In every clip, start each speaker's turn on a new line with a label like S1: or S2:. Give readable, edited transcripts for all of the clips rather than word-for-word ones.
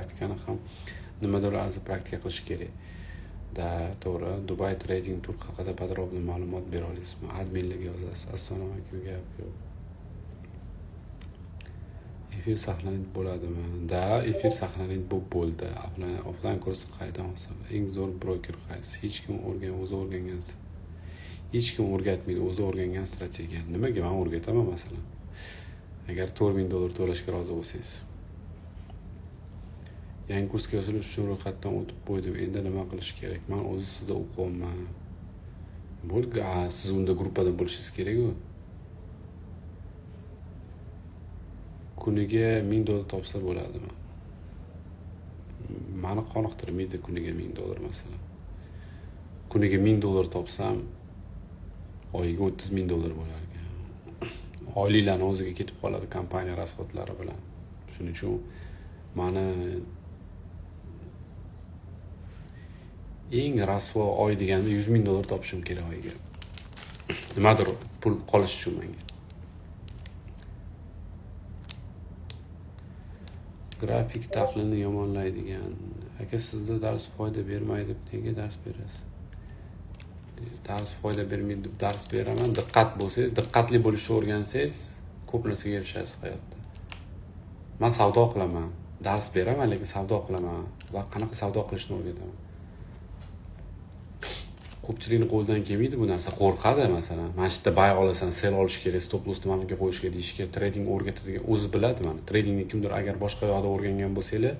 S1: Praktikani ham nimadir azzi praktika qilish kerak. Да, to'g'ri. Dubai trading tur haqida подробно ma'lumot bera olasizmi? Adminlarga yozasiz. Assalomu alaykum, gap yo'q. Efir saqlanib bo'ladimi? Да, efir saqlanib bo'lib bo'ldi. Offline kurs qayerdan olsam? Eng zo'r broker qaysi? Hech kim o'zi o'rgangan. Hech kim o'rgatmaydi, o'zi o'rgangan strategiya. Nimaga men o'rgataman masalan? Agar $4000 to'lashga rozi bo'lsangiz. Yangi kursga yozilish uchun ro'yxatdan o'tib qo'ydim. Endi nima qilish kerak? Men o'zi sizda o'qiyapman. Bo'ldi, siz unda gruppada bo'lishingiz kerak-ku. Kuniga $1000 topsa bo'ladimi? Mani qoniqtirmaydi kuniga $1000 masalan. Kuniga $1000 topsam, oyiga $30,000 bo'lar ekan. Oyliklarni o'ziga ketib qoladi kompaniya rasxodlari bilan. Shuning uchun mani eng rasvo oy deganda $100,000 topishim kerak oyiga. Nimadir pul qolish uchun menga. Grafik tahlilni yomonlaydigan. Aka, sizda dars foyda bermaydi deb nega dars berasiz? Dars foyda bermaydi deb dars beraman. Diqqat bo'lsangiz, diqqatli bo'lishni o'rgansangiz, ko'p narsaga erishasiz hayotda. Men savdo qilaman, dars beraman, lekin savdo qilaman va qanaqa savdo qilishni o'rgataman. Ko'pchilikning qo'lidan kelmaydi bu narsa, qo'rqadi masalan. Mana shu yerda buy olasan, sell olish kerak, stop lossni mana bunga qo'yish kerak deyishga trading o'rgatadigan o'zi biladi mana. Tradingni kimdir agar boshqa yoqda o'rgangan bo'lsanglar,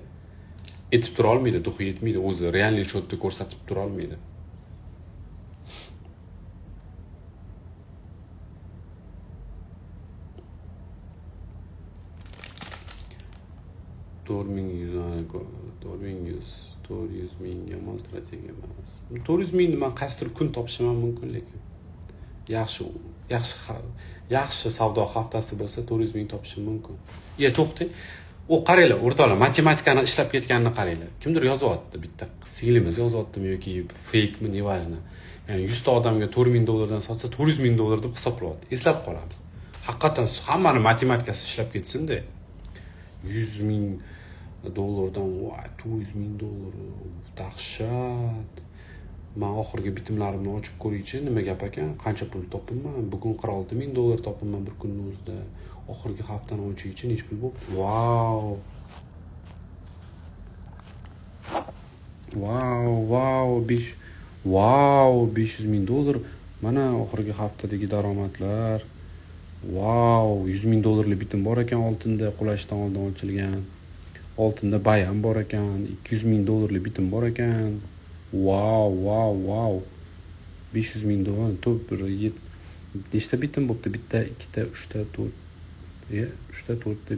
S1: etib tura olmaydi, duxi yetmaydi, o'zi realniy счетni ko'rsatib tura olmaydi. To'rt ming yuz, to'rt ming yuz, 400,000 yomon strategiya emas. 400,000 man qaysidir kun topishim ham mumkin, lekin yaxshi savdo haftasi bo'lsa 400,000 topishim mumkin. Ya to'xtang. U qaranglar, o'rtoqlar, matematikani ishlab ketganini qaranglar. Kimdir yozyapti, bitta singlimiz yozyaptimi yoki fakemi, nevajno. Ya'ni 100 ta odamga $4000 sotsa $400,000 deb hisoblayapti. Eslab qolamiz. Haqiqatan hammani matematikasi ishlab ketsin-da. $100,000 voy, $400,000 dahshat. Men oxirgi bitimlarimni ochib ko'raychi, nima gap ekan? Qancha pul topibman? Bugun $46,000 topibman bir kunning o'zida. Oxirgi haftani ochaychi, necha pul bo'pti? Vau! Vau, vau, 5 vau, $500,000. Mana oxirgi haftadagi daromadlar. Vau, $100,000 bitim bor ekan oltinda, qulashdan oldin ochilgan. Oltinda buy ham bor ekan, $200,000 bitim bor ekan. Vau, vau, vau. $500,000 to'p bir nechta bitim bo'pti? Bitta, ikkita, uchta, to'rt, uchta, to'rtta,